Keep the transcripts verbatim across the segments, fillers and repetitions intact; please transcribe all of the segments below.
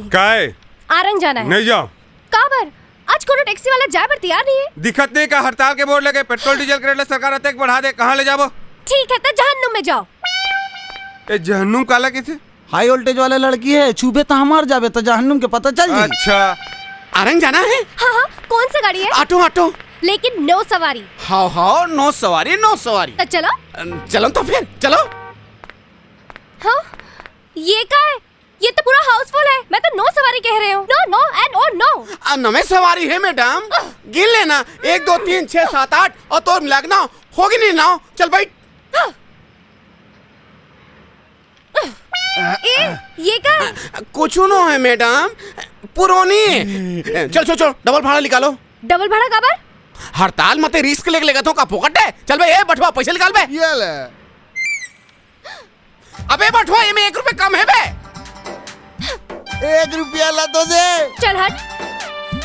काय? आरंग जाना है। नहीं जाओ। काबर? आज कोनो टैक्सी वाला जाए बर तैयार नहीं है। दिखत नहीं का हड़ताल के बोर्ड लगे, पेट्रोल डीजल के रेट ला सरकार अतेक बढ़ा दे, कहाँ ले जाबो? ठीक है, तो जहन्नुम में जाओ। ए, जहन्नुम काला कथे? हाई वोल्टेज वाले लड़की है, छूबे तो हमार जाबे तो जहन्नुम के पता चल जाई। अच्छा। आरंग जाना है? हाँ, हाँ, कौन सा गाड़ी है? Auto, auto. लेकिन नौ सवारी। हाव, हाव, नौ सवारी, नौ सवारी। तो चलो। अ, चलो तो फिर, चलो। हाँ, ये का है? ये तो पूरा हाउसफुल है। मैं तो नौ सवारी कह रहे हूँ। No, no and और no। आ, नवे सवारी है मैडम। गिन लेना, एक, दो, तीन, छह, सात, आठ और तोर मिला के नौ। होगी नहीं नौ? चल बैठ। ए, ये का है? कुछ नो है मैडम, पुरानी है। चल, चल, चल, डबल भाड़ा निकालो। डबल भाड़ा काबर? हड़ताल मते रिस्क लेके लेगत हो का फोकट है? चल बे, ए बठवा, पैसे निकाल बे। ये ले। अबे बठवा, एमे एक रुपये कम है बे। एक रुपया ला तो दे। चल हट।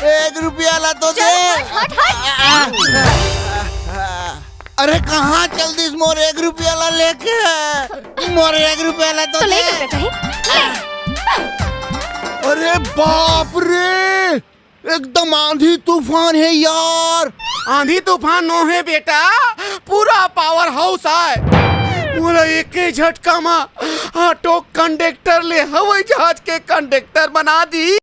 एक रुपया ला तो चल दे। हट, हट, हट। अरे कहाँ चल दिस मोर एक रुपया ला लेके? मोर एक रुपया ला तो तो ले दे। रुपया कहीं। अरे बाप रे, एकदम आंधी तूफान है यार। आंधी तूफान नो है बेटा, पूरा पावर हाउस आय। मोला एके झटका मा ऑटो कंडक्टर ले हवाई जहाज के कंडक्टर बना दी।